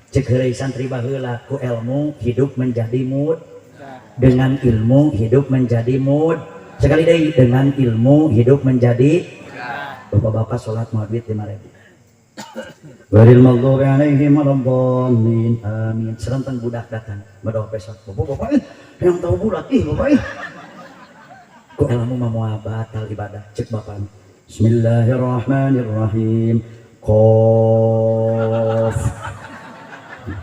Cek heureuy santri baheula ku ilmu hidup menjadi mud. Dengan ilmu hidup menjadi mud. Sekali deui dengan ilmu hidup menjadi bapak-bapak salat mau duit 5.000. Ghairil maghdubi alaihim waladdallin. Amin. Serenteng budak datang medok besok. Bapak-bapak yang tahu bulat ih bapak ih. Ku ilmu mah moal batal ibadah cek bapak. Bismillahirrahmanirrahim. Qaf.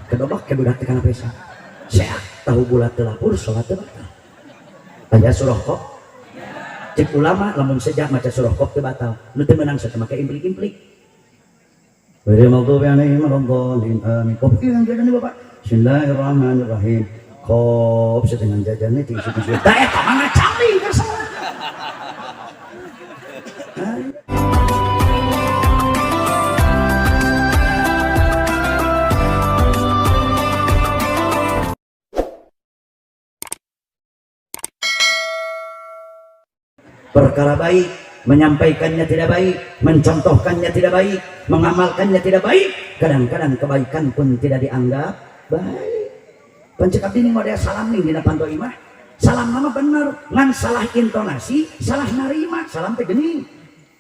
Kedobak ke budak teh kana pesa. Seak tahu bulat teu lapur salat teu batal. Aya surah Qaf. Cek ulama lamun sejak maca surah Qaf teu batal. Nu teu meunang sateu make implik-implik. Ghairil maghdubi alaihim waladdallin. Amin. Qaf ieu jajan Bapak. Bismillahirrahmanirrahim. Qaf setengah jajannya ti isi-isi. Da eta mah ngacali keur salat. Perkara baik, menyampaikannya tidak baik, mencontohkannya tidak baik, mengamalkannya tidak baik, kadang-kadang kebaikan pun tidak dianggap baik. Pencekap ini model salam nih dina panto imah. Salam nama bener, ngan salah intonasi, salah narima, salam teh geuning.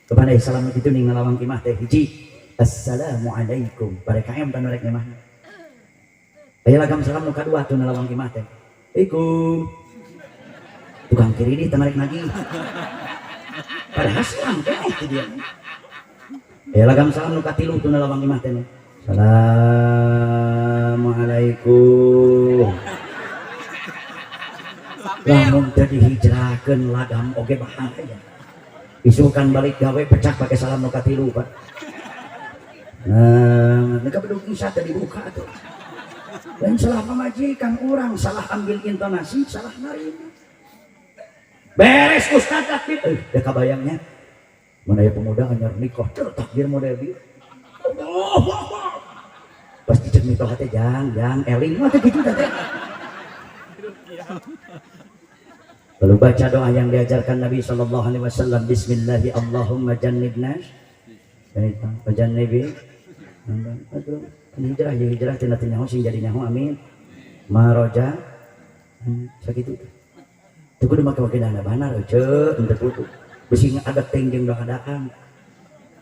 Kepada salam itu nih ngalawang imah teh hiji. Assalamualaikum. Bare KM tan rek imahna. Aya lagam salam nu kadua tuh ngalawang imah teh. Assalamualaikum. Tukang kiri di teu rek nagih. Padahal salam teh itu dia. Ya lagam salam nu katilu tuh nalawang imah teh. Assalamualaikum. Lamun teu dihijrahkeun lagam oge bahaya. Isukan balik gawe pecah pakai salam nu katilu, Pak. Nah, mereka beduk isya teh dibuka tuh. Dan salah pamajikan orang, salah ambil intonasi, salah narima. Beres ustaz takbir, ya kabayangnya. Mana ya pemuda anyar nikah, ter takbir model dia. Allah Akbar. Pasti cek mitoha teh jang, jang, eling mah teh kitu teh. Lalu baca doa yang diajarkan Nabi sallallahu alaihi wasallam, bismillahi Allahumma jannibna wa jannibi. Aduh, hijrah ya hijrah tina teu nyaho sing jadi nyaho amin. Maroja sakitu teh. Teu kudu make-make dana banar euceu henteu kudu. Bisi adat teh jeung doa adaan.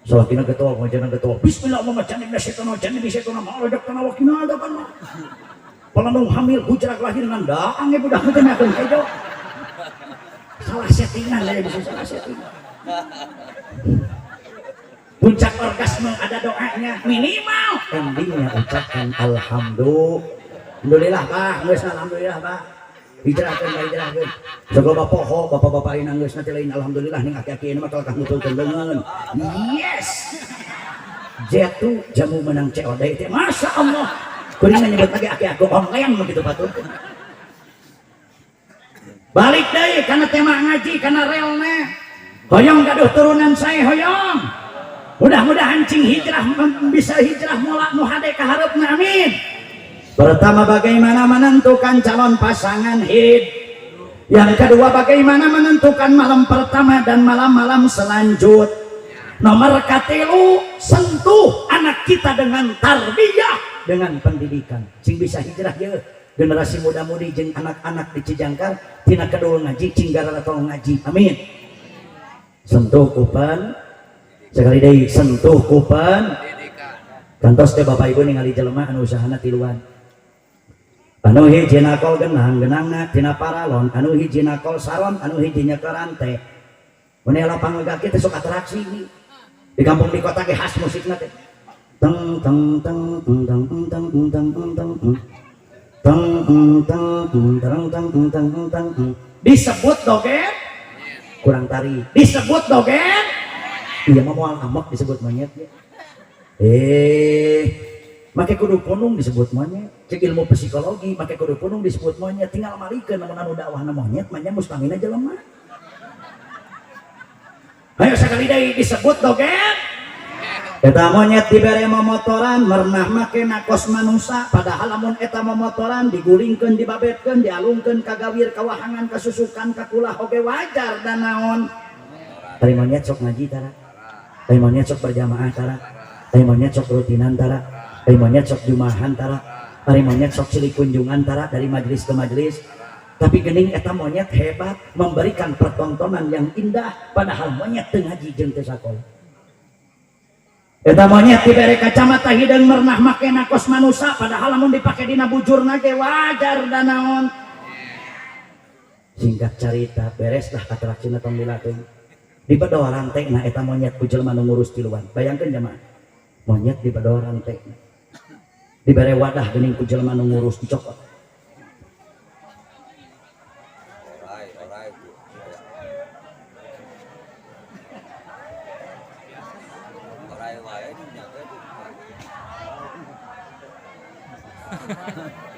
Salakina getol, ngajana getol. Bismillah Allahumma jannibna syaitan wa jannibi syaitan ma razaqtana wa qina adzabannar. Palandung hamil hujrah lahir ngan daang ge budak teh makeun kejo. Salah settingan ya bisa salah settingan. Puncak orgasme ada doanya minimal endingnya ucapkan alhamdulillah bah, geus alhamdulillah bah. Hijrahkeun hijrahkeun. Sok loba poho bapak-bapak ayeuna geus nanti lain alhamdulillah ning aki-aki ieu mah kalah nutulkeun leungeun. Yes. Jetu jamu menang COD teh Masya Allah. Kuring nyebut lagi aki-aki online begitu patut. Balik deui kana tema ngaji kana relna. Hoyong gaduh turunan saya hoyong. Mudah-mudahan cing hijrah bisa hijrah mola nu hade ka hareupna amin. Pertama bagaimana menentukan calon pasangan hidup. Yang kedua bagaimana menentukan malam pertama dan malam-malam selanjut. Nomor katilu sentuh anak kita dengan tarbiyah, dengan pendidikan. Cing bisa hijrah ye. Generasi muda-mudi jeung anak-anak di Cijangkar tina kedul ngaji cing garara tong ngaji. Amin. Sentuh kupan sekali deui sentuh kupan. Kantos teh bapak ibu ningali jelema anu usahana tiluan. Anu hiji nakol genang genangna tina paralon, anu hiji nakol saron, anu hiji nyekel rantai. Mun lapang lega kieu teh sok atraksi ini. Di kampung di kota ge khas musikna teh. Teng teng teng teng teng teng teng teng teng teng teng teng teng teng teng teng. Disebut doget kurang tari. Disebut doget iya mah moal amok disebut monyet ya. Make kudu punung disebut monyet. Cek ilmu psikologi make kudu punung disebut monyet. Tinggal malikeun lamun anu dakwahna monyet mah nya mustamina jelema. Ayo sekali deui disebut doget. Eta monyet dibere momotoran merenah make nakos manusa padahal lamun eta momotoran digulingkeun dibabetkeun dialungkeun ka gawir kawahangan kasusukan ka kulah oge wajar dan naon. Ari monyet sok ngaji tara. Ari monyet sok berjamaah tara. Ari monyet sok rutinan tara. Ari monyet sok jumahan tara, ari monyet sok silih kunjungan tara dari majelis ke majelis. Tapi geuning eta monyet hebat memberikan pertontonan yang indah padahal monyet teu ngaji jeung teu sakola. Eta monyet dibere kacamata hideung merenah makena kos manusa padahal lamun dipake dina bujurna ge wajar da naon. Singkat carita bereslah atraksina tong dilatih. Dibedol rantena eta monyet ku jelema nu ngurus tiluan. Bayangkeun jamaah. Monyet dibedol rantena. Dibere wadah geuning ku jelema nu ngurus dicokot.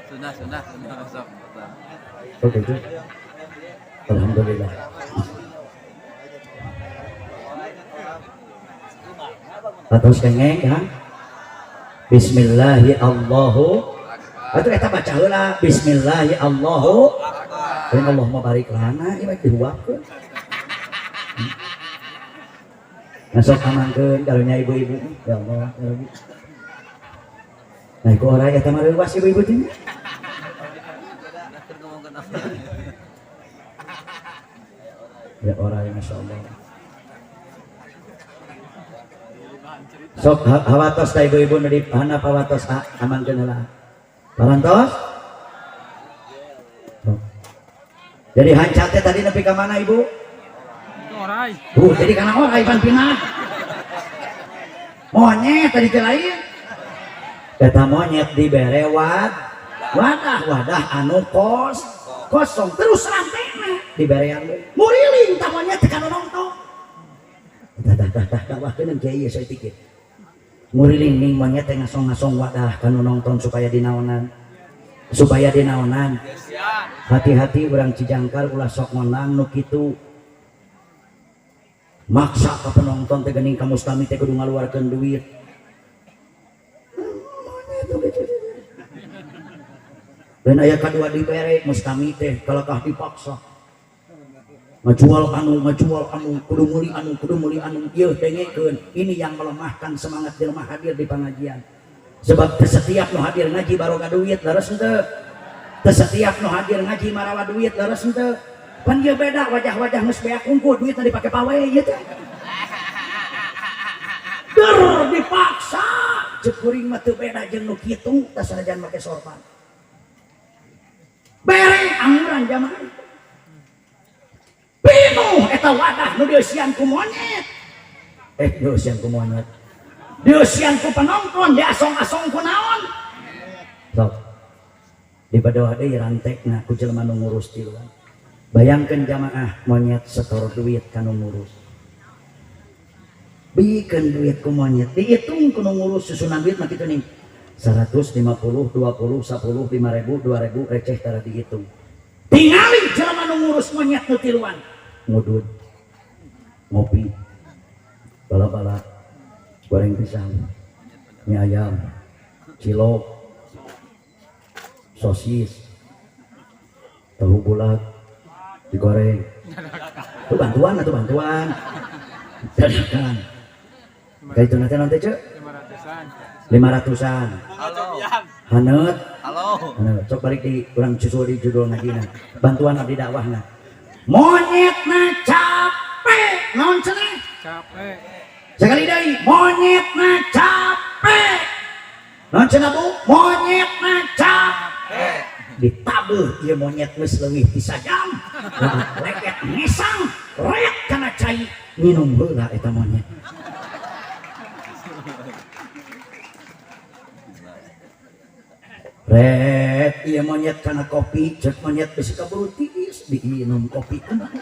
Sunnah masuk. Oke, itu. Alhamdulillah. Atos kengeng kan? Bismillahi Allahu. Atuh eta baca heula Bismillahi Allahu. Dan Allah mau barik lana ieu mah dihuapkeun. Masuk amangkeun karunya ibu-ibu. Ya Allah, ya Rabbi. Nah, ku orai eta mah leuwas ibu-ibu teh. Ya orai masyaallah. Sok hawatos ka ibu-ibu nu di handap hawatos amangkeun heula. Parantos? Jadi hancat teh tadi nepi ka mana ibu? Orai. Jadi kana orai pan pinah. Monyet tadi teh lain. Eta monyet dibere wadah, wadah anu kosong terus rantena diberean deui. Muriling tah monyet teh kana nonton. Tah tah tah tah dakwahkeun kiai ieu saeutik. Muriling ning monyet teh ngasong-ngasong wadah kanu nonton supaya dinaonan. Supaya dinaonan. Hati-hati urang Cijangkar ulah sok ngonang nu kitu. Maksa ka penonton teh geuning ka mustami teh kudu ngaluarkeun duit. Dan aya kadua dibere mustami teh kalakah dipaksa. Ngajual anu, kudu meuli anu, kudu meuli anu. Ieu dengekeun, ini yang melemahkan semangat jelema hadir di pengajian. Sebab teu setiap nu hadir ngaji baroga duit leres henteu. Teu setiap nu hadir ngaji marawa duit leres henteu. Pan ieu beda wajah-wajah geus beak unggul duitna dipake pawe ieu teh. Der dipaksa ceuk kuring mah teu beda jeung nu kitu tah sanajan make sorban. Bere angguran jamaah. Pinuh eta wadah nu dieusian ku monyet. Dieusian ku monyet. Dieusian ku penonton, diasong-asong ku naon. Sok. Dibadoa deui rantekna ku jelema nu ngurus tiluan. Bayangkeun jamaah monyet setor duit ka nu ngurus. Bikeun duit ku monyet, dihitung ku nu ngurus susunan duit mah kitu nih. 150, 20, 10, 5.000, 2.000 receh tara dihitung. Tingali jelema nu ngurus monyet nu tiluan. Ngudud, ngopi, bala-bala, goreng pisang, mie ayam, cilok, sosis, tahu bulat, digoreng. Itu bantuan atau bantuan? Dadakan. Kayak itu nanti cek? 500-an. Halo. Hanet. Halo. Hanet. Sok balik di urang susul di judul ngajina. Bantuan abdi dakwahna. Monyetna capek. Naon cenah? Capek. Sekali deui, monyetna capek. Naon cenah Bu? Monyetna capek. Ditabeuh ieu monyet geus leuwih ti sajam. Leket ngesang, rek kana cai minum heula eta monyet. Ret ieu monyet kana kopi, cek monyet bisi kaburu tiis diinum kopi kumaha.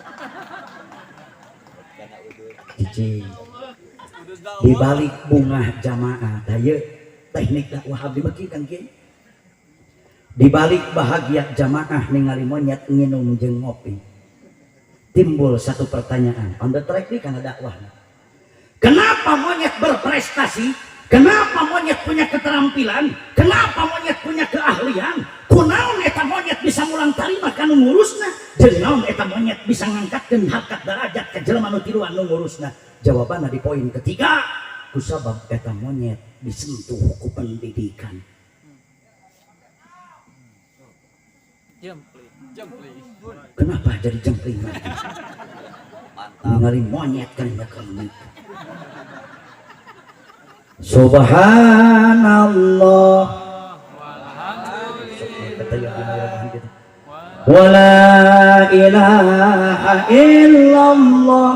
Cicing. Di balik bunga jamaah, tah ieu teknik dakwah abdi mah kieu Kang Kiai. Di balik bahagia jamaah ningali monyet nginum jeung ngopi. Timbul satu pertanyaan, on the track nih karena dakwahna. Kenapa monyet berprestasi? Kenapa monyet punya keterampilan? Kenapa monyet punya keahlian? Kunaon eta monyet bisa mulang tarima ka nu ngurusna? Jeung naon eta monyet bisa ngangkatkeun harkat derajat ka jelema nu tiluan nu ngurusna? Jawabanna di poin ketiga, Kusabab eta monyet disentuh ku pendidikan. Kenapa jadi jempling lagi? Ningali monyet kan nyekel. Subhanallah. Wala ilaha illallah.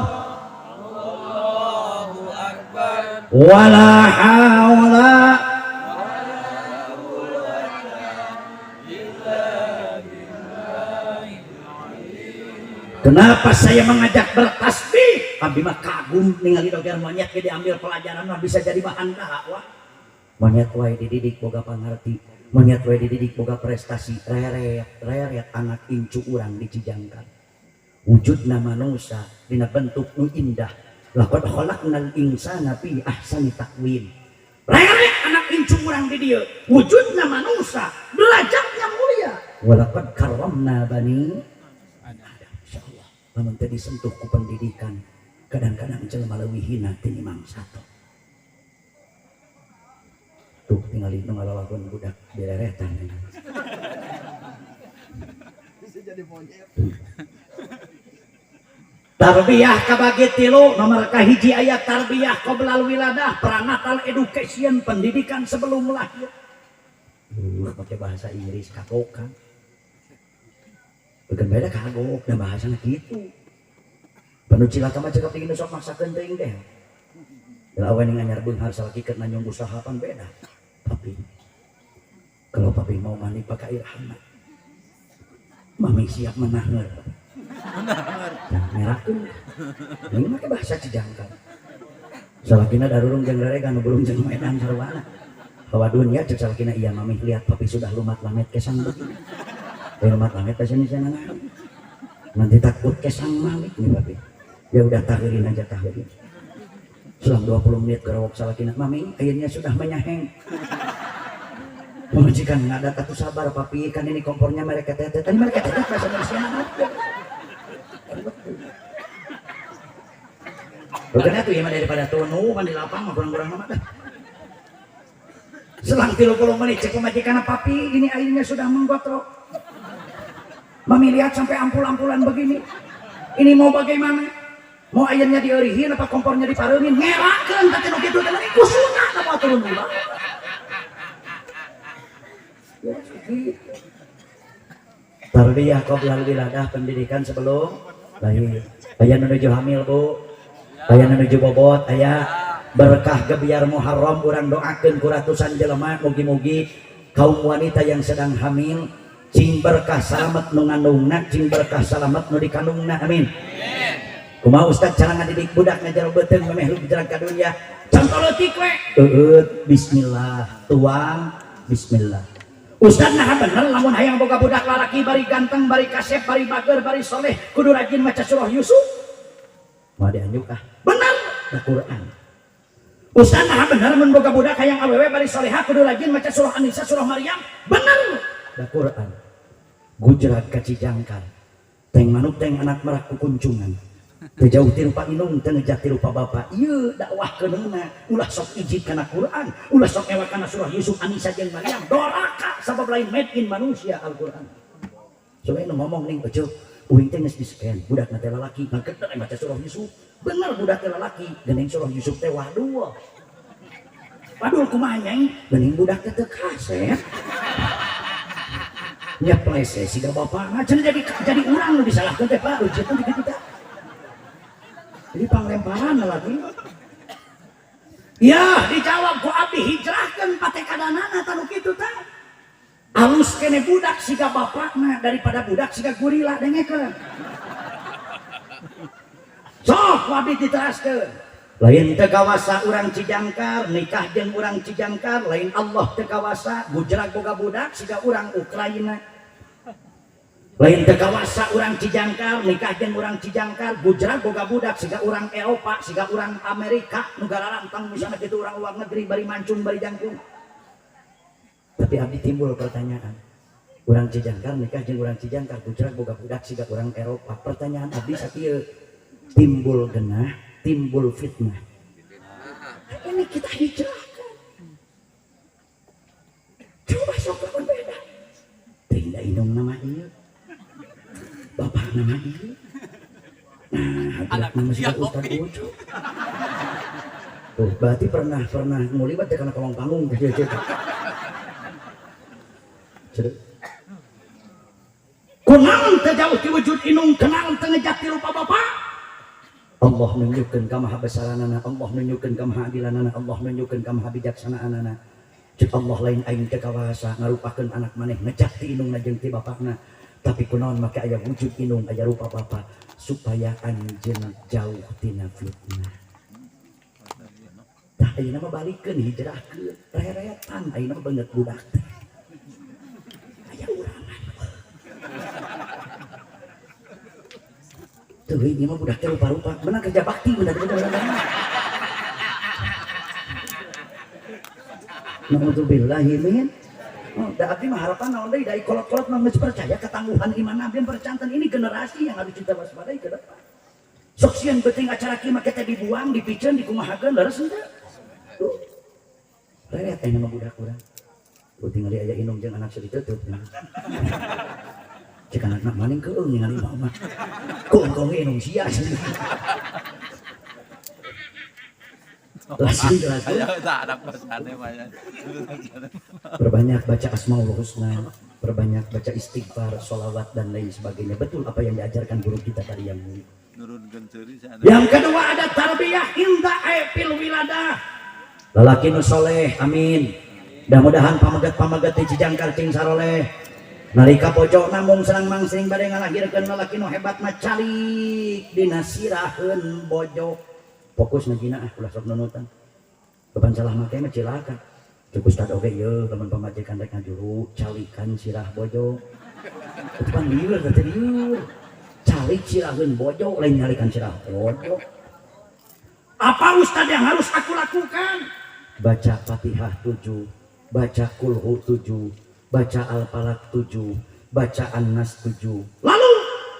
Allahu akbar. Wala haula wala quwwata illa billahil azim. Kenapa saya mengajak bertasbih? Abdi mah kagum ningali doger monyet ge diambil pelajaran mah bisa jadi bahan dakwah. Monyet wae dididik boga pangarti, monyet wae dididik boga prestasi, reret reret anak incu urang di Cijangkar. Wujudna manusia dina bentuk nu indah. Laqad khalaqnal insana fi ahsani taqwim. Reret anak incu urang di dieu, wujudna manusia, derajatnya mulia. Walaqad karramna bani Adam. Insyaallah lamun teu disentuh ku pendidikan, kadang-kadang jelema leuwih hina tinimbang sato. Tuh tingali nu ngalalagon budak direretan. Bisa jadi monyet. Tarbiyah kabagi tilu, nomor kahiji aya tarbiyah qoblal wiladah, pranatal education, pendidikan sebelum lahir. Pakai bahasa Inggris kagokan. Bukan beda kagok, dan bahasana kitu. Panu cilaka mah cekap dingin sok maksakeun teuing teh. Lawan yang anyar beunghar salaki keur nanyung usaha pan beda. Papi, kalau papi mau mandi pakai air hangat, mami siap menahan. Nah, merahkeun. Ini mah bahasa Cijangkar. Salakina darurung jeung reregan nu burung jeung medan sarwana. Hawa dunya cek salakina iya mami lihat papi sudah lumat lamet kesang begini. Lumat lamet teh sini sana. Nanti takut kesang malik nih papi. Ya udah tahirin aja tahirin. Selang 20 menit gerowok salakina mami airnya sudah menyaheng. Pemajikan nggak ada satu sabar papi kan ini kompornya mereka tetet. Tadi mereka tetet bahasa Indonesia. Bukan itu ya daripada tunu kan di lapang mah kurang-kurang lama dah. Selang 30 menit cek pemajikan papi ini airnya sudah menggotrok. Mami lihat sampai ampul-ampulan begini. Ini mau bagaimana? Mau airnya dierihin apa kompornya dipareumin? Ngerakeun teh nu kitu teh meni kusuna teh moal turun ulah. Ya gitu. Tarbiyah qoblal wiladah, pendidikan sebelum lahir. Aya nu nuju hamil, Bu. Aya nu nuju bobot, aya berkah gebiar Muharram urang doakeun ku ratusan jelema mugi-mugi kaum wanita yang sedang hamil cing berkah salamet nu ngandungna, cing berkah salamet nu dikandungna. Amin. Kumaha Ustaz cara ngadidik budak ngajaro beuteung memeh hijrah ka dunya? Contoh leutik we. Eueut bismillah, tuang bismillah. Ustaz nah bener lamun hayang boga budak lalaki bari ganteng, bari kasep, bari bager, bari soleh, kudu rajin maca surah Yusuf. Moal dianjuk ah. Bener da Quran. Ustaz nah bener mun boga budak hayang awewe bari soleha kudu rajin maca surah An-Nisa, surah Maryam. Bener da Quran. Gujrat ka Cijangkar. Teng manuk teng anak merak kukuncungan. Teu jauh ti rupa indung, teu ngejat ti rupa bapa. Ieu dakwah keunana, ulah sok ijib kana Quran, ulah sok ewa kana surah Yusuf, An-Nisa jeung Maryam. Doraka sabab lain made in manusia Al-Quran. Soalnya nu ngomong ning eceu, uing teh geus di-scan, budakna teh lalaki, ngangkeut teh maca surah Yusuf. Bener budak teh lalaki, geuning surah Yusuf teh waduh. Waduh kumaha nyai, geuning budak teh teu kasep. Nya plese siga bapana, cenah jadi urang nu disalahkeun teh Pak, ujieu teh kitu teh. Jadi panglemparan lagi. Ya, dijawab ku abdi hijrahkeun patekadanana tanu kitu teh. Alus kene budak siga bapakna daripada budak siga gorila dengekeun. Sok ku abdi diteraskeun. Lain teu kawasa urang Cijangkar, nikah jeung urang Cijangkar, lain Allah teu kawasa gujrag boga budak siga urang Ukraina. Lain teu kawasa urang Cijangkar, nikah jeung urang Cijangkar, gujrag boga budak siga urang Eropa, siga urang Amerika, nu gararantang misalnya kitu urang luar negeri bari mancung bari jangkung. Tapi abdi timbul pertanyaan. Urang Cijangkar nikah jeung urang Cijangkar, gujrag boga budak siga urang Eropa. Pertanyaan abdi sakieu, timbul genah, timbul fitnah. Ini kita hijrahkan. Coba sok lamun beda. Teuing da indung nama ieu. Bapak nama ieu. Nah, Anak nama dia si Ustad kopi. Ucu. Tuh, berarti pernah ngulibat ya karena kolong panggung gitu. Kunaon teu jauh ti wujud inung, kunaon teu ngejat ti rupa bapak. Allah nunjukkeun ka maha besaranana, Allah nunjukkeun ka maha adilanana, Allah nunjukkeun ka maha bijaksanaanana. Cek Allah lain aing teu kawasa ngarupakeun anak maneh ngejat ti inungna jeung ti bapakna. Tapi kunaon make aya wujud inung, aya rupa bapak supaya anjeun jauh tina fitnah. Tah ayeuna mah balikeun hijrahkeun, reretan ayeuna mah beungeut budak teh. Aya urangan. Tuh ini mah budak teh rupa-rupa, menang kerja bakti bener bener. Nauzubillahi min. Oh, da abdi mah harapan naon deui da kolot-kolot mah geus percaya ketangguhan iman abdi percanten ini generasi yang harus kita waspadai ke depan. Sok sieun beuting acara kieu mah kita dibuang, dipiceun, dikumahakeun leres henteu. Tuh. Reret ayeuna mah budak urang. Tuh tingali aya indung jeung anak seditutup. Cek anak-anak maning keung ningali mama. Keung indung sia. Perbanyak baca asmaul husna, perbanyak baca istighfar, sholawat dan lain sebagainya. Betul apa yang diajarkan guru kita tadi yang mulia. Yang kedua ada tarbiyah inda fil wiladah. Lalaki nu soleh, amin. Mudah-mudahan pamegat-pamegat di Cijangkar cing saroleh. Nalika pojok namung serang mangsing bade ngalahirkeun lalaki nu hebat mah calik dina siraheun bojo. Fokus na jina ah ulah sok nunutan. Kapan salah make mah cilaka. Cuk ustad oge ieu lamun pamajikan rek ngajuru calikan sirah bojo. Itu pan lieur teh lieur. Calik siraheun bojo lain nyalikan sirah bojo. Apa ustad yang harus aku lakukan? Baca Fatihah 7, baca Kulhu 7, baca Al-Falaq 7, baca An-Nas 7. Lalu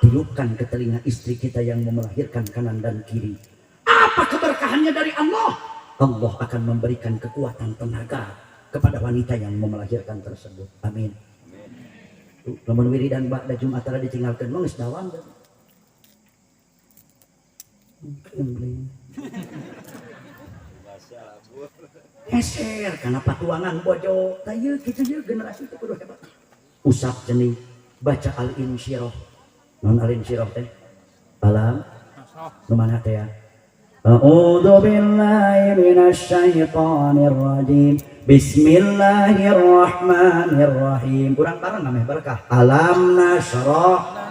tiupkan ke telinga istri kita yang mau melahirkan kanan dan kiri. Apa keberkahannya dari Allah? Allah akan memberikan kekuatan tenaga kepada wanita yang mau melahirkan tersebut. Amin. Lamun wiridan ba'da Jumat tara ditinggalkeun mah geus dawam. Heser karena patuangan bojo. Tah ieu kitu ieu generasi teh kudu hebat. Usap cening baca Al-Insyirah. Naon Al-Insyirah teh? Alam nu mana teh ya? A'udzu billahi minasyaitonir rajim. Bismillahirrahmanirrahim. Kurang bareng namanya berkah. Alam nashrah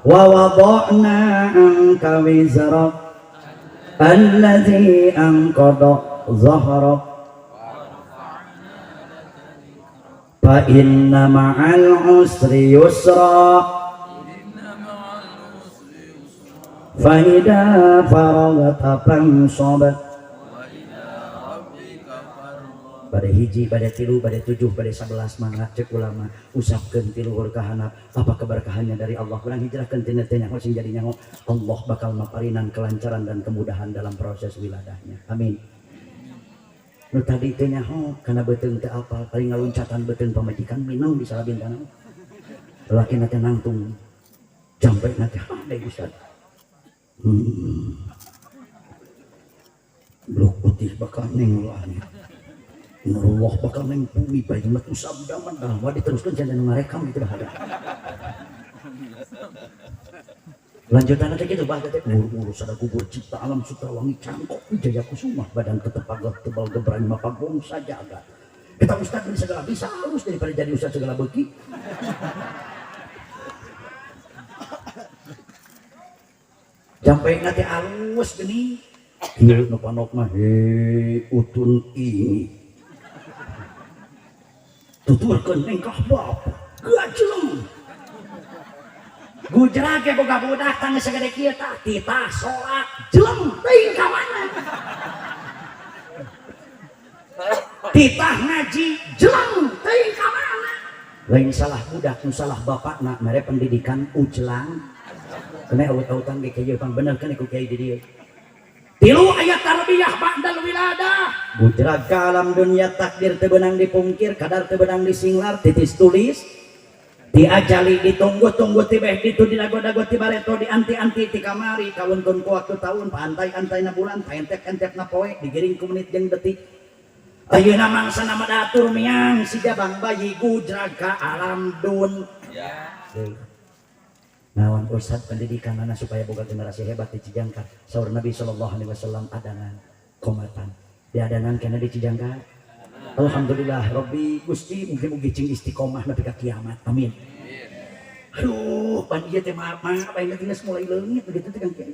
wa wada'na anka wizrak allazi anqadha dhahrak fa inna ma'al usri yusra fa idza faragta fansab. Pada hiji, pada tilu, pada 7, pada 11 mangga cek ulama usapkeun ti luhur ka handap apa keberkahannya dari Allah. Urang hijrahkeun tina teh nyaho sing jadi nyaho Allah bakal maparinan kelancaran dan kemudahan dalam proses wiladahnya. Amin. Nu tadi teh nyaho kana beuteung teh apal paling ngaluncatan beuteung pamajikan minang di salabintana. Lalaki na teh nangtung jampe na teh hade ustad. Blok putih bakal neng langit. Nurullah bakal neng bumi bayi matu sabda man wah diteruskan jangan ngarekam gitu dah ada. Lanjutan nanti gitu bah teh urus ada gugur cipta alam sutra wangi cangkok wijaya kusuma badan tetep agak tebal gebrang mapagong saja agak. Kita ustad ini segala bisa halus daripada jadi ustad segala beki. Jampe nanti alus gini. Ieu nu panok mah he utun ini. Tuturkeun nengkah bapak gajleng. Gujrake boga budak tangga segede kieu tah titah salat jeleng teuing ka mana. Titah ngaji jeleng teuing ka mana. Lain salah budak nu salah bapakna mere pendidikan ujlang. Kena awut-awutan ge kieu pang bener kan ku kiai di dieu. Tilu ayat tarbiyah ba'dal wiladah. Gujrag ka alam dunia takdir teu beunang dipungkir, kadar teu beunang disinglar, titis tulis. Diajali ditunggu-tunggu tibeh ditu didago-dago ti bareto dianti-anti ti kamari kaluntun ku waktu tahun paantai-antai na bulan paentep-entep na poe digiring ku menit jeung detik. Ayeuna mangsa nama datur miang si jabang bayi gujrag ka alam dun. Nawan ustad pendidikan anak supaya boga generasi hebat di Cijangkar. Saur Nabi sallallahu alaihi wasallam adanan komatan. Diadanan kana di Cijangkar. Alhamdulillah Rabbi Gusti mugi-mugi cing istiqomah nepi ka kiamat. Amin. Aduh, pan ieu teh maaf maaf aing teh geus mulai leungit begitu teh Kang Kiai.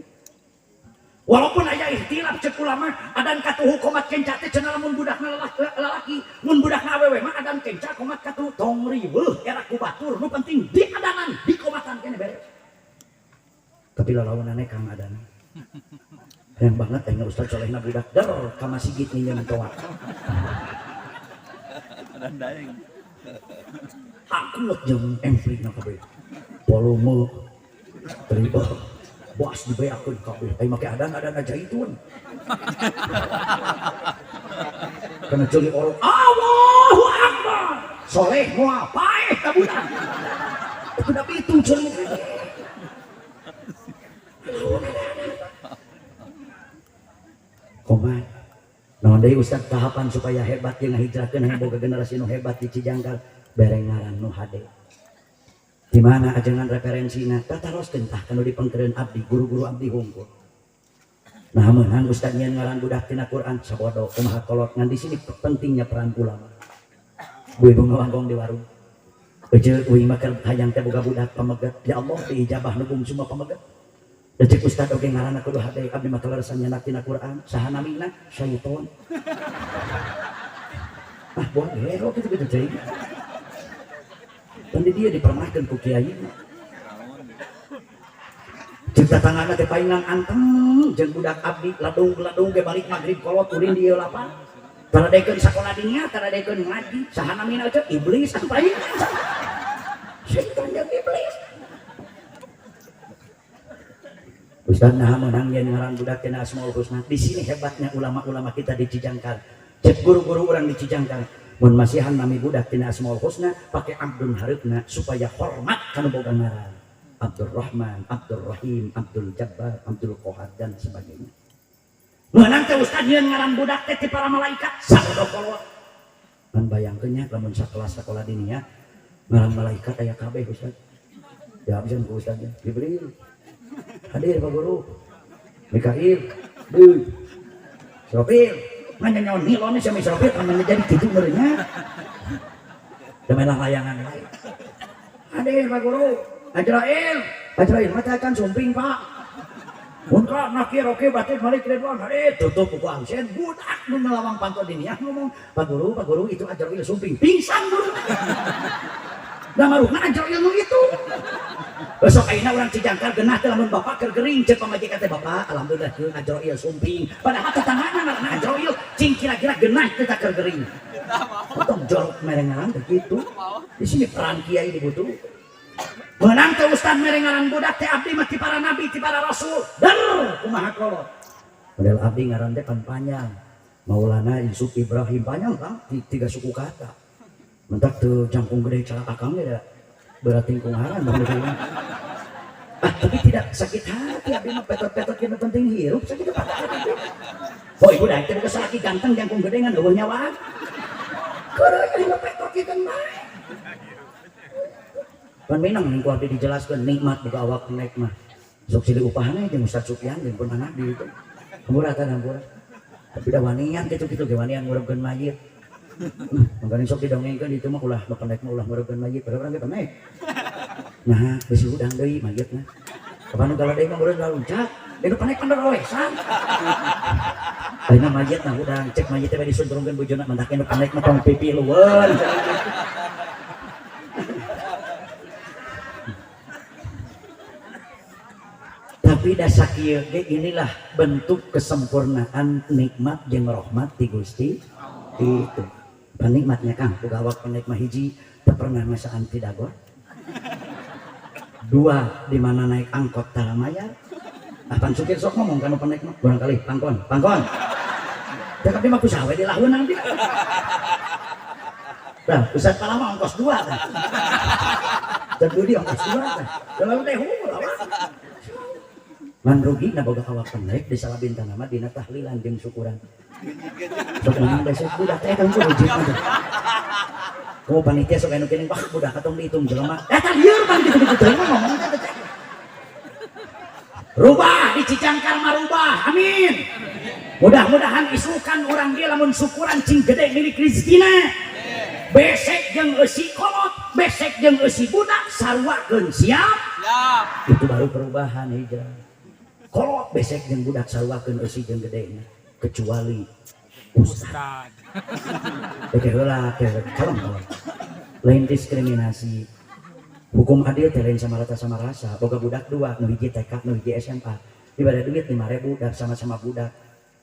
Walaupun aya ikhtilaf cek ulama, adan katuhu komat kenca teh cenah lamun budakna lalaki, mun budakna awewe mah adan kenca komat katuhu tong riweuh era ku batur, nu penting di adanan di komatan kene beres. Tapi lalawanane Kang adana. Yang banget aing Ustaz Solehna budak der ka masigit nginjem toa. Adan daeng. Akut jeung empli na kabeh. Volume ribet. Bos dibeakeun kabeh. Ai make adan-adan ajaitun. Kana ceuli orok Allahu Akbar. Soleh moal paeh ka budak. Kudu itu ceuli. Komat. Naon deui Ustaz tahapan supaya hebat jeung ngahijrahkeun hayang boga generasi nu hebat di Cijangkar bereng ngaran nu hade. Di mana ajengan referensina tataroskeun tah kanu dipengkereun abdi guru-guru abdi hungkul. Nah meunang Ustaz nyeun ngaran budak tina Quran sabodo kumaha kolot ngan di sini pentingnya peran ulama. Bu ibu ngawangkong di warung. Ece uing mah keur hayang teh boga budak pameget. Ya Allah diijabah nu bungsu mah pameget. Da cek Ustaz oge ngaranna kudu hade abdi mah kaleresan nyenak tina Quran saha namina syaiton. Ah buang gero kitu-kitu ceuing. Dan dia dipermahkan ku kiai. Cek tatanggana teh paingan anteng jeung budak abdi ladung-ladung ge balik magrib kolot ulin di ieu lapang. Taradekeun sakola dinya, taradekeun ngaji, saha namina cek iblis anu paingan. Syaitan jeung iblis. Ustaz nah meunang yen ngaran budak tina Asmaul Husna. Di sini hebatnya ulama-ulama kita di Cijangkar. Cek guru-guru urang di Cijangkar. Mun masihan nami budak tina Asmaul Husna pake Abdul hareupna supaya hormat kanu boga ngaran. Abdul Rahman, Abdul Rahim, Abdul Jabbar, Abdul Qahar dan sebagainya. Meunang teh Ustaz nyeun ngaran budak teh ti para malaikat sabodo kolot. Mun bayangkeun nya lamun sakelas sakola dinia ngaran malaikat aya kabeh Ustaz. Ya absen ku Ustaz nya. Jibril. Hadir Pak Guru. Mikail, deui. Israfil. Nanya nyawa nilon sama Israfil kan jadi kitu meureunnya. Da main layangan lain. Hadir Pak Guru. Azrail, Azrail mah teh kan sumping Pak. Munkar nakir oke batin Malik Ridwan hadir tutup buku absen budak nu ngelawang panto diniah ngomong Pak Guru itu Azrail sumping pingsan guru. Da maruhna Azrail nu itu. Besok ayeuna urang Cijangkar genah teh lamun bapak keur gering ceuk pamajikan teh bapak alhamdulillah jeung Azrail sumping padahal tetanggana ngaranna Azrail cing kira-kira genah teh keur gering. Tong jorok mere ngaran teh kitu. Di sini peran kiai dibutuhkeun. Meunang teh ustad mere ngaran budak teh abdi mah ti para nabi ti para rasul. Der kumaha kolot. Model abdi ngaran teh pan panjang. Maulana Yusuf Ibrahim panjang Kang tiga suku kata. Mentak teu jangkung gede cara akang ge da berarti kungharan bang. Ah tapi tidak sakit hati abdi mah petot-petot yang penting hirup sakit hati. Oh ibu dah teh boga salaki ganteng jangkung gede ngan eueuh nyawa. Keur ieu petot ieu kan bae. Pan minang ning ku abdi dijelaskeun nikmat boga awak nek mah. Sok silih upahna jeung Ustaz Sufyan jeung pun anak di itu. Hampura tan hampura. Tapi da wanian kitu-kitu ge wanian ngurebkeun mayit. Mangkaning sok didongengkeun itu mah ulah bapak mah ulah ngurebkeun mayit padahal urang ge penek. Nah, bisi hudang deui mayitna. Kapan nu galadeh mah meureun laluncat, nu panek pan roesan. Ayeuna mayitna hudang, cek mayit teh disuntrungkeun bojona mantak nu panek mah tong pipilueun. Tapi dasar kieu ge inilah bentuk kesempurnaan nikmat jeung rahmat ti Gusti itu. Panikmatnya Kang, boga awak penek mah hiji teu pernah ngasaan ti dagor. Dua, di mana naik angkot tara mayar. Ah pan supir sok ngomong kanu penek mah barangkali pangkon, pangkon. Teh tapi mah kusaha we dilahunan abdi. Nah, Ustaz Palama ongkos 2 tah. Dan Budi ongkos 2 tah. Dalam teh heuh lah. Man rugi na boga awak penek di salabintana mah dina tahlilan jeung syukuran. Sok menang besek budak teh kan kudu jeung teh. Kumaha panitia sok anu geuning wah budak katong dihitung jelema. Eta lieur pan kitu-kitu teh ngomong teh teh. Rubah di Cicangkar mah rubah. Amin. Mudah-mudahan isukan urang dia lamun syukuran cing gede milik rezekina. Besek jeung eusi kolot, besek jeung eusi budak saruakeun siap? Siap. Itu baru perubahan hijrah. Kolot besek jeung budak saruakeun eusi jeung gedena kecuali ustad. Oke heula, kalem kalem. Lain diskriminasi. Hukum adil teh lain sama rata sama rasa. Boga budak 2, nu hiji TK, nu hiji SMA. Dibere duit 5.000 dan sama-sama budak.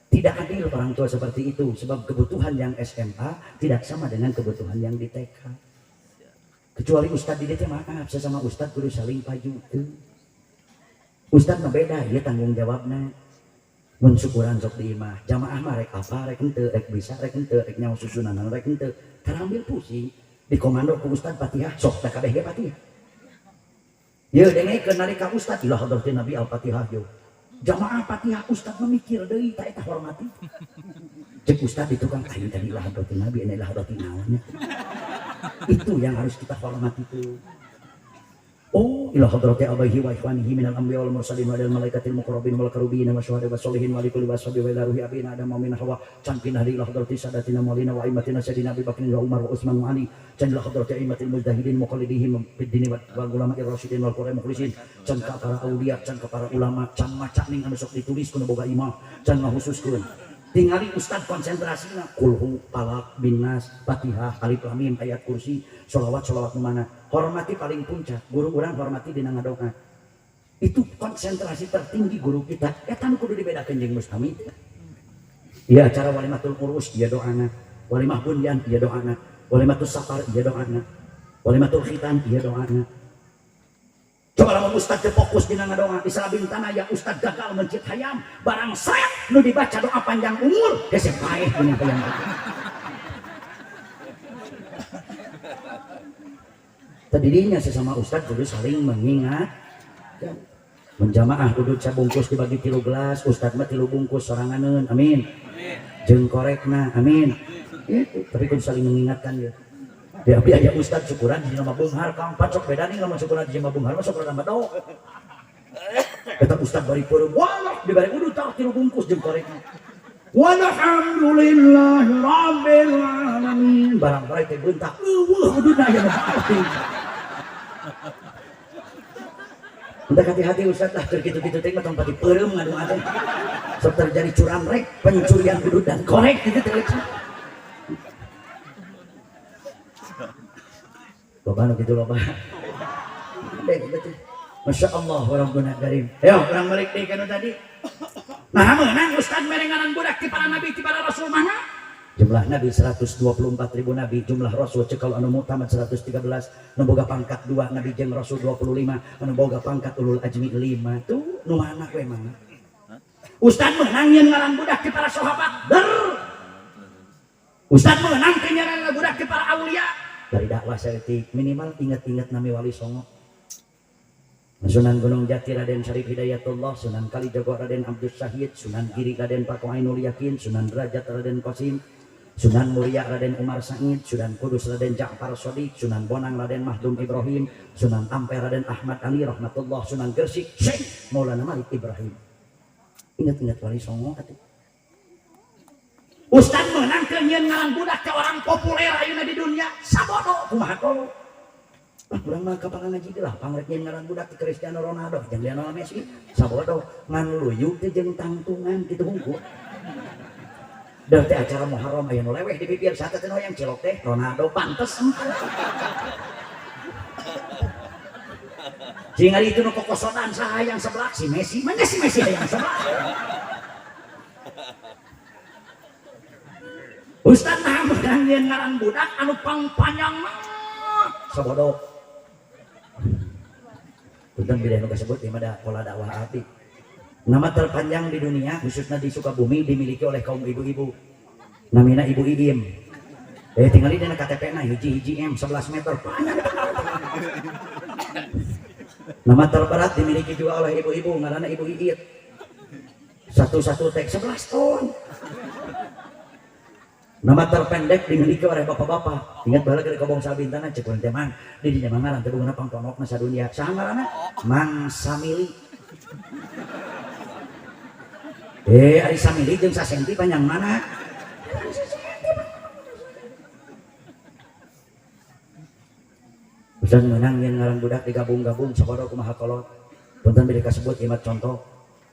Tidak adil orang tua seperti itu, sebab kebutuhan yang SMA tidak sama dengan kebutuhan yang di TK. Kecuali ustad di DT, maaf, sesama ustad kudu saling pajukeun. Ustad mah beda, ieu tanggung jawabna. Mun syukuran sok di imah, jamaah mah rek apa, rek henteu, rek bisa, rek henteu, rek nyaho susunan, rek henteu. Tarambil pusing, dikomando ku ustad Fatihah, sok teh kabeh ge Fatihah. Yeuh dengekeun nalika ustad ila hadratin Nabi Al-Fatihah yeuh. Jamaah Fatihah ustad memikir deui ta eta hormati. Cek ustad di tukang aing tadi ila hadratin Nabi, ini ila hadratin naonnya. Itu yang harus kita hormati tuh. Oh, ila hadrati abaihi wa ikhwanihi minal anbiya wal mursalin wa lil malaikatil muqarrabin wal karubin wa syuhada wa sholihin wa likulli washabi wa ila ruhi abina adam wa min hawa can pinah ila hadrati sadatina maulina wa aimatina sayyidina Abi Bakrin wa Umar wa Utsman wa Ali can ila hadrati aimatil mujtahidin muqallidihim fid dini wal ulama'ir rasyidin wal qurra mukhlisin can ka para aulia can ka para ulama can maca ning anu sok ditulis kudu boga imah can ngahususkeun tingali ustad konsentrasina kulhu falaq binnas Fatihah alif lam mim ayat kursi sholawat sholawat nu mana hormati paling puncak guru urang hormati dina ngadoa itu konsentrasi tertinggi guru kita eta nu kudu dibedakeun jeung mustami ya acara walimatul urus ieu doana walimah bunyan ieu doana walimatus safar ieu doana walimatul khitan ieu doana. Coba lamun ustad teu fokus dina ngadoa di salabintana ya ustad gagal mencit hayam barang sret nu dibaca doa panjang umur hese paeh dina hayam. Tadinya sesama ustad kudu saling mengingat. Menjamaah kudu sabungkus dibagi 3 gelas, ustad mah 3 bungkus soranganeun, amin. Jeung korekna, amin. Itu, tapi kudu saling mengingatkan ya. Di abdi aya ustad syukuran di nama beunghar kang pacok beda nih lamun syukuran di nama beunghar mah sok rada medok. Eta ustad bari peureum, walah dibari udud tah 3 bungkus jeung korekna. Walhamdulillahi rabbil alamin. Barang bae teh beuntak eueuh ududna aya nu penting. Udah hati-hati ustad lah keur kitu-kitu teh mah tong pati peureum ngadoa teh. Sok terjadi curam rek, pencurian udud dan korek kitu teh. Loba nu kitu loba. Deh gitu. Masya Allah wa Rabbuna Karim. Ayo urang balik deui kana tadi. Nah meunang ustad mere ngaran budak ti para nabi ti para rasul mana? Jumlah nabi 124.000 nabi, jumlah rasul cekal anu muktamad 113, nu boga pangkat 2 nabi jeung rasul 25, anu boga pangkat ulul azmi 5. Tuh nu mana we mana? Ustad meunang nyeun ngaran budak ti para sahabat. Der. Ustad meunang teh ngaran budak ti para aulia. Dari dakwah saeutik minimal ingat-ingat nami wali songo. Sunan Gunung Jati Raden Syarif Hidayatullah, Sunan Kalijaga Raden Abdus Syahid, Sunan Giri Raden Paku Ainul Yakin, Sunan Derajat Raden Qasim, Sunan Muria Raden Umar Said, Sunan Kudus Raden Ja'far Shadiq, Sunan Bonang Raden Mahdum Ibrahim, Sunan Ampel Raden Ahmad Ali Rahmatullah, Sunan Gresik Syekh Maulana Malik Ibrahim. Ingat-ingat wali songo atuh. Ustad meunang teu nyieun ngaran budak ke orang populer ayeuna di dunia, sabodo kumaha tolong. Ah, urang mah kapal ngaji lah, pangrek nyieun ngaran budak ti Cristiano Ronaldo jeung Lionel Messi, sabodo ngan luyu teh jeung tangtungan kitu hungkul. Da teh acara Muharram aya nu leweh di bibir saha teh hoyong cilok teh Ronaldo pantes. Jeung ari itu nu kokosodan saha yang sebelah si Messi, mana si Messi yang sebelah. Ustad mah meunang nyieun ngaran budak anu pangpanjang mah sabodo. Punten bilih nu kasebut ieu mah da pola dakwah abdi. Nama terpanjang di dunia khususnya di Sukabumi dimiliki oleh kaum ibu-ibu. Namina Ibu Iim. Tinggal di KTP na hiji-hiji M 11 meter panjang. Nama terberat dimiliki juga oleh ibu-ibu, ngaranna Ibu Iit. 11 tek 11 ton. Nama terpendek dimiliki oleh bapak-bapak. Ingat bala ke Kobong Sabintana cek urang teh mang di dinya mah ngaran teh bogana pangponokna sadunia. Saha ngaranna? Mang Samili. Ari Samili jeung sasenti panjang mana? Ustaz menang yang ngaran budak digabung-gabung sakodo kumaha kolot. Punten bilih kasebut ieu mah contoh.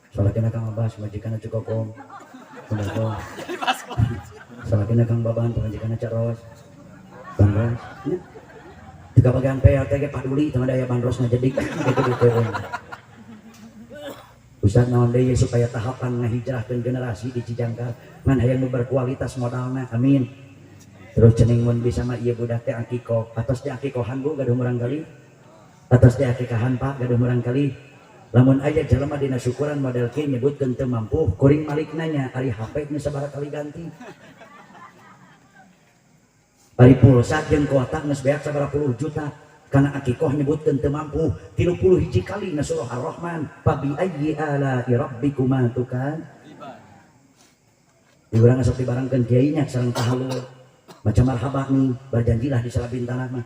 Salakina Kang Abbas majikanna Cikokom. Kumaha? Salakina Kang Baban pamajikanna Caros. Bandros. Tiga bagian PLT ge paduli teu daya bandros ngajedik gitu gitu. Ustaz naon deui supaya tahapan ngahijrahkeun generasi di Cijangkar ngan hayang nu berkualitas modalna. Amin. Terus cening mun bisa mah ieu budak teh akikoh, atos di akikohan Bu gaduh murang kali. Atos di akikahan Pak gaduh murang kali. Lamun aya jelema dina syukuran model kieu nyebutkeun teu mampu, kuring malik nanya ari HP nu sabaraha kali ganti. Ari pulsa jeung kuota geus beak sabaraha puluh juta. Kana akikoh nyebutkeun teu mampu 31 kali na surah Ar-Rahman, fa bi ayyi ala'i rabbikuma tukan. Di urang sok dibarengkeun kiai nya sareng tahalul. Macam marhaba nih, berjanjilah di Salabintana mah.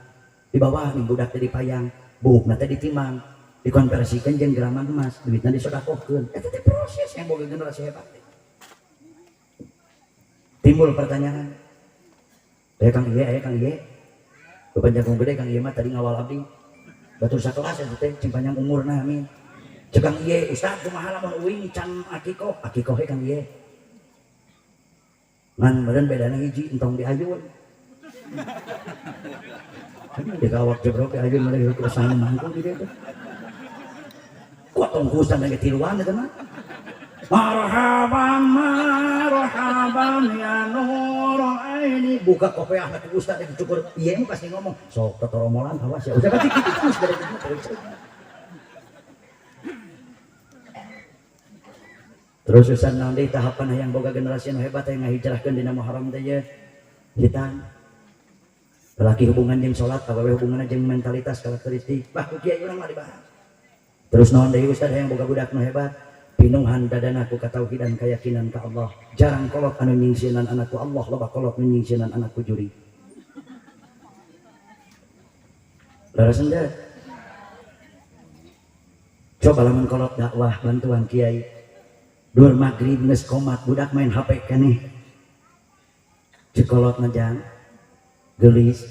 Di bawah nih budak teh dipayang, buukna teh ditimang, dikonversikeun jeung geraman emas, duitna disodakohkeun. Eta teh proses yang boga generasi hebat. Timbul pertanyaan. Aya Kang Iye, aya Kang Iye. Bapak jagung gede Kang Iye mah tadi ngawal abdi. Batur sakelas eta teh cing panjang umurna amin. Ceuk Kang Iye, Ustaz kumaha lamun uing can akikoh, akikoh Kang Iye. Ngan meureun bedana hiji entong diayun. Di kawak jebrok diayun meureun keresahan mangku di dieu teh. Kuat tong kusan lagi tiluan eta mah. Marhaban marhaban ya nur aini. Buka kopiah ku ustaz yang cukur ieu mah pasti ngomong sok totoromolan awas ya. Udah pasti kitu terus dari itu. Terus ustaz naon deui tahapan hayang boga generasi anu hebat hayang ngahijrahkeun dina Muharram teh ye. Hitan. Laki hubungan jeung salat, awewe hubunganna jeung mentalitas karakteristik. Bah ku kiai urang mah dibahas. Terus naon deui ustaz hayang boga budak nu hebat, pinuhan dadana ku katauhidan keyakinan ka Allah. Jarang kolot anu nyingsieunan anakku Allah, loba kolot nu nyingsieunan anakku juri. Leres henteu? Coba lamun kolot dakwah bantuan kiai. Dur maghrib geus komat budak main HP keneh. Ceuk kolot ngajang geulis